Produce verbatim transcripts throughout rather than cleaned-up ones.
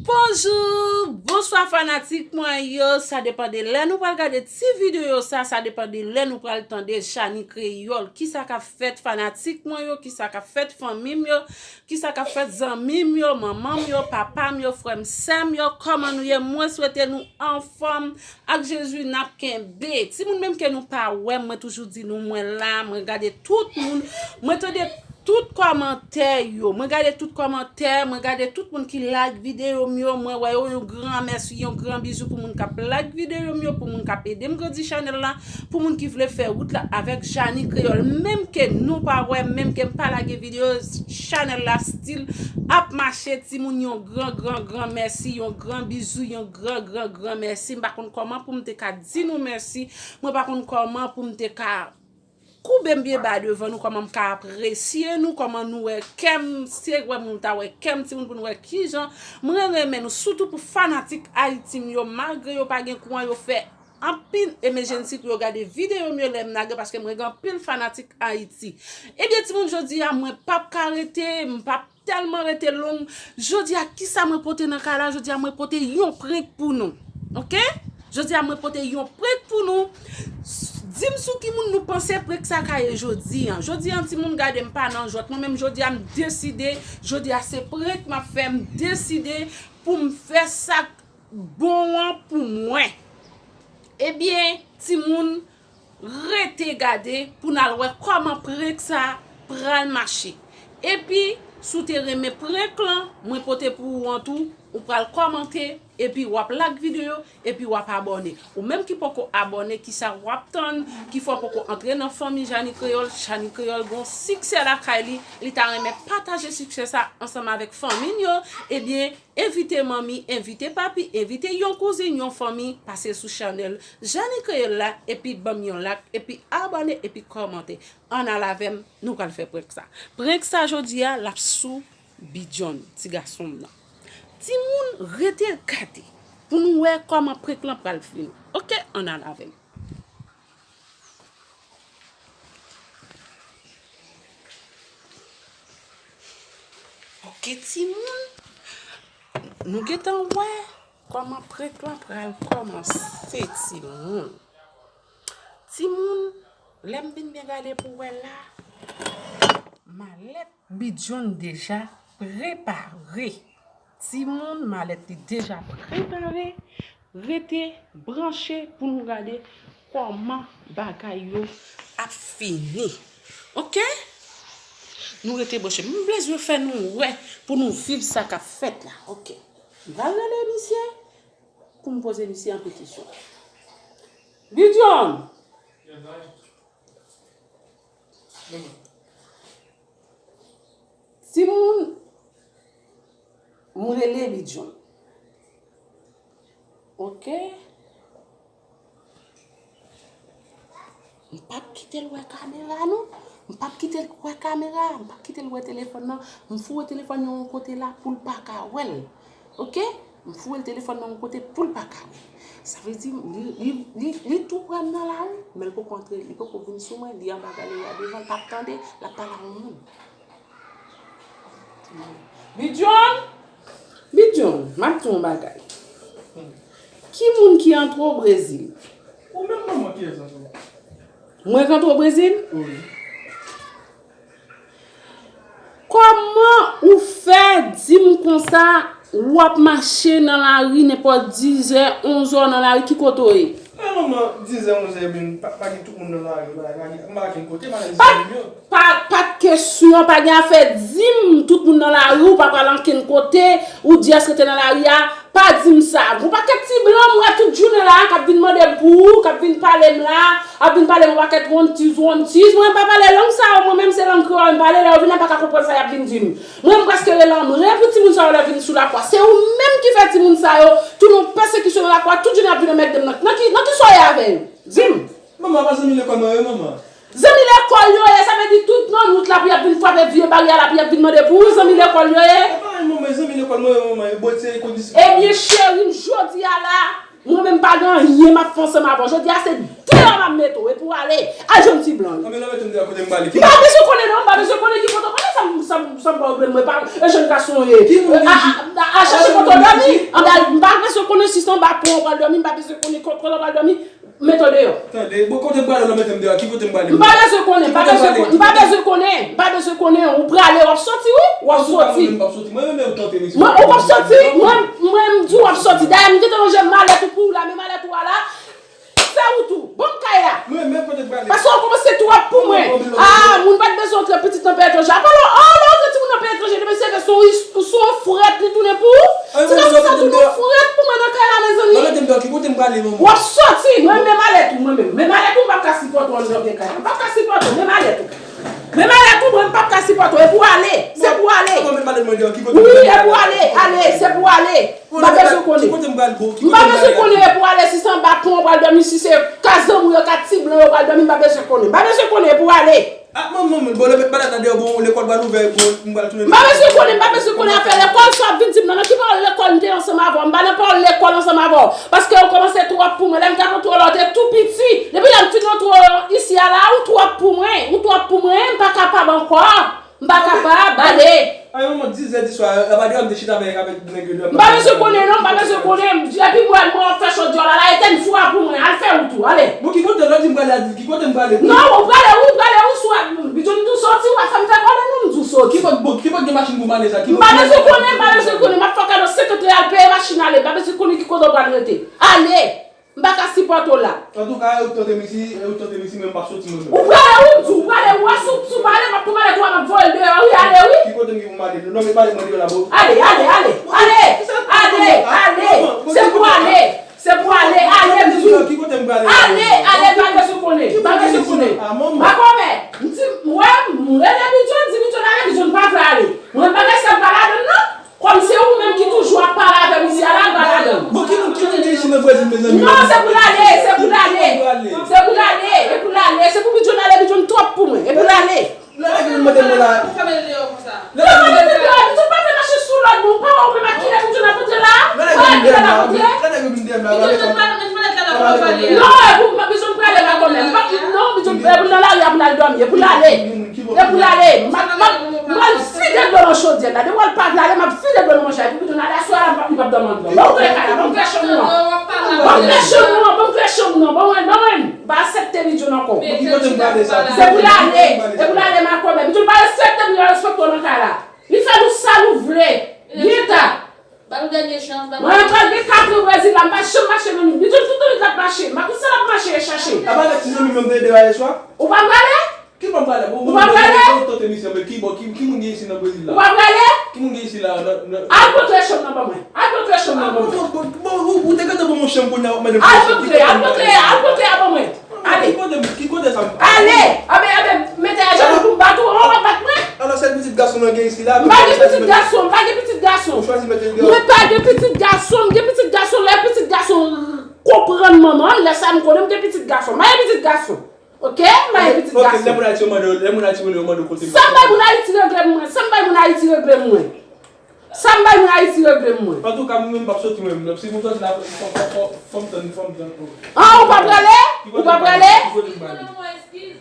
Bonjou, bonswa fanatik mwen yo. Sa depann de lè nou pral gade ti videyo sa, sa depann de lè nou pral tande Jani Kreyòl. Kisa k ap fèt fanatik mwen yo, kisa k ap fèt fanmi m yo, kisa k ap fèt zanmi m yo, manman m yo, papa m yo, frè m, sè m yo, kòman nou ye? Mwen swete nou anfòm ak Jezi n ap kenbe. Timoun menm ke nou pa wè m, mwen toujou di nou mwen la, mwen gade tout moun, mwen tande tout kòmantè yo. Mwen gade tout kòmantè, mwen gade tout moun ki like videyo m yo. Mwen wè yo, yon gran mèsi, yon gran bizou pou moun k ap like videyo m yo, pou moun k ap ede m grandi chanèl la, pou moun ki vle fè wout la avèk Jani Kreyòl. Menm ke nou pa wè, menm ke m pa lage videyo, chanèl la still ap mache, timoun. Yon gran, gran, gran mèsi, yon gran bizou, yon gran, gran, gran mèsi. M pa konn kòman pou m te ka di nou mèsi. Mwen pa konn kòman pou m te ka koube m byen ba devan nou, kòman m ka apresye nou, kòman nou wè kè m, se wè moun ta wè kè m, timoun, pou nou wè kijan mwen renmen nou, sitou pou fanatik Ayiti m yo, malgre yo pa gen kouran, yo fè anpil emejensi pou yo gade videyo m yo lè m lage, paske mwen gen anpil fanatik Ayiti. Ebyen, timoun, jodi a, mwen p ap ka rete, m p ap tèlman rete long. Jodi a, kisa mwen pote nan kay la? Jodi a, mwen pote yon prank pou nou. Oke? Jodi a, mwen pote yon prank pou nou. S-, di m sou ki moun nou panse prank sa ka ye jodi a. Jodi a, timoun, gade, m pa nan jwèt. Mwen menm, jodi a, m deside. Jodi a, se prank m ap fè. M deside pou m fè sa k bon an pou mwen. Ebyen, timoun, rete gade pou n al wè kòman prank sa pral mache. Epi, si w te renmen prank lan, mwen pote pou ou an tou, ou pral kòmante, epi w ap like videyo, epi w ap abòne. Ou menm ki poko abòne, kisa w ap tann, ki fè w poko antre nan fanmi Jani Kreyòl? Jani Kreyòl gon siksè lakay li, li ta renmen pataje siksè sa ansanm avèk fanmi n yo, ebyen, envite manmi, envite papi, envite yon kouzin, yon fanmi, pase sou chanèl Jani Kreyòl la, epi ban m yon like, epi abòne, epi kòmante. Ann al avè m, nou pral fè prank sa. Prank sa jodi a, l ap sou Bidjòn, ti gason m nan. Timoun, rete gade pou nou wè kòman prank lan pral fini. Oke, ann al avè m. Oke, timoun. Nou gentan wè kòman prank lan pral kòmanse, timoun. Timoun, lè m vin byen gade pou wè la, malèt Bidjòn deja prepare. Timoun, malèt li deja prepare. Rete branche pou nou gade kòman bagay yo ap fini. Oke? Nou rete branche. M bezwen fè nou wè pou nou viv sa k ap fèt la. Oke. M pral rele misye pou m poze misye anpil kesyon. Bidjòn! Timoun, m rele Bidjòn. Oke? M p ap kite l wè kamera, non. M p ap kite l wè kamera. M p ap kite l wè telefòn nan. M foure telefòn nan yon kote la pou l pa ka wè l. Oke? M foure l telefòn nan yon kote pou l pa ka wè. Sa vle di, li, li, li, li tou pre m nan lari, men l poko antre, li poko vin sou mwen, li anba galri a devan, l p ap tande, l ap pale a yon moun. Bidjòn! Bidjòn, m ap di w yon bagay. Ki moun ki antre w Brezil? Ou menm manman kiyès antre w? Mwen k antre w Brezil? Wi. Kòman ou fè di m konsa, w ap mache nan lari nenpòt dizè, onzè w nan lari, ki kote w ye? E manman, dizè, onzè, ebyen, pa, pa gen tout moun nan lari, pa, pa gen, m pa gen kote, m ale zanmi m yo. Pa, pa t kesyon, pa gen afè di m tout moun nan lari, ou pa pral ankenn kote, ou di èske te nan lari a, pa di m sa. Gon pakèt ti blan m wè tout jounen la, k ap vin mande m pou ou, k ap vin pale m la, ap vin pale m yon pakèt wonn tiz, wonn tiz. Mwen m pa pale lang sa yo, mwen menm se lang kreyòl m pale, lè yo vin la m pa ka konprann sa y ap vin di m. Mwen m prèske rele anmwe pou timoun sa yo lè vin sou lakwa. Se ou menm ki fè timoun sa yo tounen yon pèsekisyon nan lakwa, tout jounen y ap vin anmède m nan. Nan ki, nan ki sa w ye avè yo? Di m. Manman, pa zanmi lekòl mwen yo, manman. Zanmi lekòl yo ye, sa vle di tout nan wout la pou y ap vin frape vye baryè la, pou y ap vin mande pou ou, zanmi lekòl yo ye. E pa yon manman Mwen, mwen, mwen, bon, se kondisyon. Ebyen, cheri m, jodi a la, mwen menm pa gen anyen m ap fè ansanm avè w. Jodi a, se deyò m ap mete w, epi w ale. Al jwenn ti blan yo. Anben, lè w mete m deyò, kote m prale? M pa bezwen konnen, non, m pa bezwen konnen ki kote w prale, sa m, sa m, sa m pwoblèm mwen, pa, e jèn gason w ye. Ki moun ki di? A, a, a, a chèche kote w dòmi. Anben, m pa bezwen konnen si se anba pon w pral dòmi, m pa bezwen konnen kote w pral dòmi. Mete w deyò. Tande, bon, kote m prale, w mete m deyò, ki kote m prale? M pa bezwen konnen, m pa bezwen konnen, m pa bezwen konnen, m pa bezwen konnen, ou prale, w ap soti, wi, w ap soti. Mwen menm, mwen menm, m p ap soti, mwen menm, ou tante m isi. Mwen, ou p ap soti, mwen, mwen, m di w ap soti. Dayè, m gentan ranje malèt ou pou ou la, men malèt ou a la, se ou tou. Bon, m kay la. Mwen menm, kote m prale? Paske w kòmanse twòp pou mwen. Ah, moun pa t bezwen antre pitit nan peyi etranje. Apa lè, oh, lè w antre timoun nan peyi etranje, depi se ke sou, sou yon frèt li tounen pou ou. Se kòmsi sa tounen yon frèt pou mwen nan kay la, mezanmi. Lè w mete m deyò, ki kote m prale, manman? W ap soti, mwen, men malèt ou, mwen menm. Men malèt ou, m p ap ka sipòte w anndan vye kay la. M p ap ka sipòte w, men malèt ou. Men malèt ou, mwen, m p ap ka sipòte w. E pou w ale, se pou w ale. Mwen, men malèt mwen deyò, ki kote m prale? Wi, e pou w ale, ale, se pou w ale. M pa bezwen konnen. Ki kote m prale, bon? M pa bezwen konnen, e pou w ale, si se anba pon w pral dòmi, si se kay zanmi w yo, kay ti blan yo pral dòmi, m pa bezwen konnen. M pa bezwen konnen, e pou w ale. Ah, manman, bon, lè w met malèt la deyò, bon, lekòl pral ouvè, bon, m pral tounen. M pa bezwen konnen, m pa bezwen konnen afè lekòl, sa w ap vin di m nan, nan ki pawòl lekòl m te ansanm avè w? M pa nan pawòl lekòl ansanm avè w. Paske w kòmanse twòp pou mwen. Lè m t ap antre w la, w te tou piti. Depi lè m fin antre w isi a la, ou twòp pou mwen. Ou twòp pou mwen, m pa kapab ankò. M pa kapab, ale. Ay, manman, dis zè di swa, apa deyò m te chita avèk, avèk nèg yo deyò. M pa bezwen konnen, non, m pa bezwen konnen. Epi mwen, mwen, w ap fè chodyè w la, la, etèn fou a pou mwen. Al fè wout ou, ale. Bon, ki kote, lè w di m prale, al di, ki kote m prale? Non, ou prale, ou prale, ou sou a, bidon, m di w soti, w ap fè m fè kòlè, non, m di w soti. Ki kote, bon, ki kote gen machin pou m ale sa? Ki kote? M pa bezwen konnen, m pa bezwen konnen. M ap fè w kado senkant reyal, peye machin ale. M pa bezwen konnen ki kote w pral rete. Ale! M pa ka sipòte w la. Antouka, e ou k tante m isi, e ou k tante m isi, men m p ap soti mwen menm. Ou prale, ou di w prale, ou wè si w, si w pa ale, m ap pran malèt ou a, m ap voye l deyò, wi, ale, wi. Ki kote m gen pou m ale? Non, men malèt mwen deyò la, bro. Ale, ale, ale, ale, ale, ale, se pou ale, se pou ale, ale, m di w. Ki kote m prale? Ale, ale, pa bezwen konnen, pa bezwen konnen. Makomè, m di, m wè, m rele Bidyon, di Bidyon ale, Bidyon pa vle ale. Mwen pa gen sa m pa ladann, non. Kòm se ou menm ki toujou ap pale avè m isi a la, m pa ladann. Bon, ki moun, ki moun gen isi nan Brezil, mezanmi? Non, se pou l ale, se pou l ale. Se pou l ale, e pou l ale. Se pou Bidyon ale, Bidyon twòp pou mwen. E pou l ale. Lè nèg yo mande mwen la. Lè nèg yo mande mwen la, Bidyon pa fè mache sou lòd moun. Pa wè ou menm ak kilè Bidyon ap antre la? Lè nèg yo vin dèyè m la, lè nèg yo vin dèyè m la, pa ale kòm. Non, e pou Bidyon prale la kòm. Non, Bidyon, e pou l nan lari a pou l al dòmi. E pou l ale. Depi w ale, m ap, m ap, m pral vide dlo nan chodyè la. Depi w al pa vle ale, m ap vide dlo nan manjay. Pou Bidyon ale aswè a, m p ap, m p ap dòmi anndan. Ban m klè kay la, ban m klè chanm nou an. Ban m klè chanm nou an, ban m klè chanm nou an. Ban mwen, ban mwen. M pa aksepte Bidyon ankò. Se pou l ale, se pou l ale, Makomè. Bidyon pa respekte m, li pa respekte w nan kay la. Li fè nou sa nou vle. Byen ta. Ba nou dènye chans, ba nou. Mwen pral gen kat an Brezil la, m pa janm mache nan nou. Li di m tout tan li t ap mache. M pa konn sa l ap mache e chache. Apa avèk ti zanmi m yo m te ede a yè swa? Ou pa prale? Ki pa prale? Ou pa prale? Ou tante misye, men ki bò, ki, ki moun gen isi nan Brezil la? Ou pa prale? Ki moun gen isi la? Al pran kle chanm nan ban mwen. Al pran kle chanm nan ban mwen. Bon, bon, bon, ou, ou te gentan ban mwen chanm kounye a, w ap mande m. Al pran kle, al pran kle, al pran kle a ban mwen. Ale. Ki kote, ki kote sa m? Ale! Anben, anben, mete a jenou pou m bat ou, ou pa bat mwen. Alò, sèl pitit gason mwen gen isi la. M pa gen pitit gason, m pa gen pitit gason. Ou chwazi mete l deyò. Mwen pa gen pitit gason, m gen pitit gason, lè pitit gason konprann manman l, lè sa m konnen m gen pitit gason. M pa gen pitit gason. Oke? M pa gen pitit gason. Oke, lè moun Ayiti yo mande w, lè moun Ayiti yo mande w kote m. Sa m bay moun Ayiti regle m mwen, sa m bay moun Ayiti regle m mwen. Sa m bay moun Ayiti regle m mwen. Antouka, mwen menm m p ap soti mwen menm. Si m soti la, fò, fò, fò, fò m tann, fò m tann. An, ou pa prale? Ou pa prale?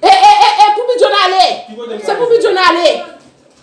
E, e, e, e pou Bidyon ale. Se pou Bidyon ale.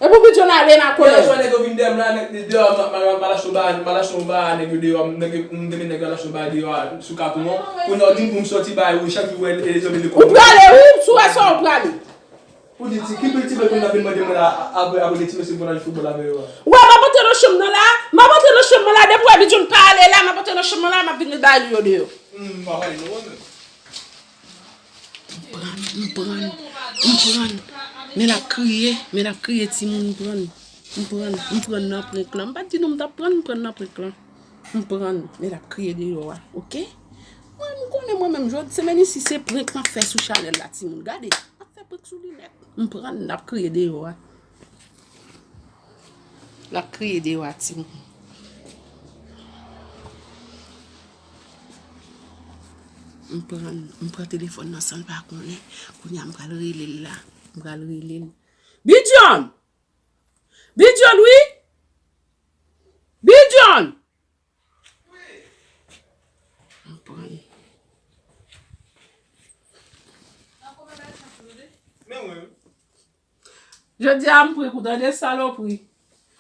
E pou Bidyon ale, Makomè. Yè swa nèg yo vin dèyè m la, nèg deyò, m, m, m al achte yon bagay, m al achte yon bagay, nèg yo deyò, nèg yo, m te met nèg yo al achte yon bagay deyò sou Katon an. Kounye a w di m pou m soti bay ou, chak jou wè e zanmi lekòl. Ou prale, wi, si w wè sa w prale. Ou di ti, ki pil ti bèl moun ap vin mande mwen la, apre, apre gen ti mesye pou n al jwe foutbòl avè yo a. Wè, m ap antre nan chanm nan la, m ap antre nan chanm nan la, depi w wè Bidyon pa ale la, m ap antre nan chanm nan la, m ap vin met bagay li yo deyò. Hmm, m pa pale non mwen menm. M prann, m prann, m prann. Men l ap kriye, men l ap kriye timoun, m prann. M prann, m prann nan prank lan. M pa t di non m t ap prann, m prann nan prank lan. M prann, men l ap kriye deyò a, oke? Mwen, m konnen mwen menm, jodi semèn isi, se prank m ap fè sou chanèl la, timoun. Gade, m ap fè prank sou li nèt. M prann, l ap kriye deyò a. L ap kriye deyò a, timoun. M pran, m pran telefòn nan san l pa konnen. Kounye a m pral rele l la. M pral rele l. Bidyon! Bidyon, wi! Jodi a m prank ou, tande, salopri.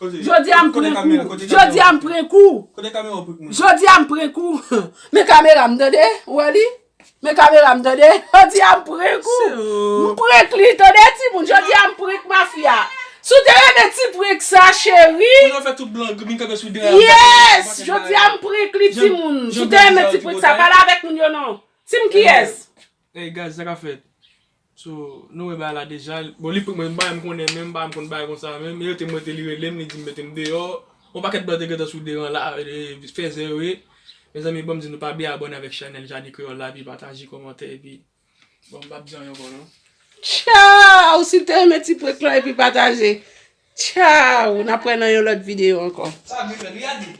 Jodi a m prank ou. Jodi a m prank ou. Kote kamera w prank mwen? Jodi a m prank ou. Men kamera m, tande, ou wè li? Men kamera m, tande. Jodi a m prank ou. M prank li, tande, timoun. Jodi a m prank mafya. Si w te renmen ti prank sa, cheri. Kounye a w fè tout blan, vin kanpe sou dera. Yes! Jodi a m prank li, timoun. Si w te renmen ti prank sa, pale avèk moun yo non. Tim kiyès? Ey, guys, sa ka fèt. So, nou wè bagay la deja. Bon, li prank mwen, m pa menm konnen menm, m pa menm konn bagay konsa menm. E rete m rete, li rele m, li di m mete m deyò. Yon pakèt blan te gentan sou deran la, e, fèzè yo ye. Mezanmi, ban m di nou pa bliye abòne avèk chanèl Jani Kreyòl la, epi pataje, kòmante, epi bon, m p ap di anyen ankò non. Tchaw! Si w te renmen ti prank lan epi pataje. Tchaw! N ap wè nan yon lòt videyo ankò. Sa vin fè, li a di.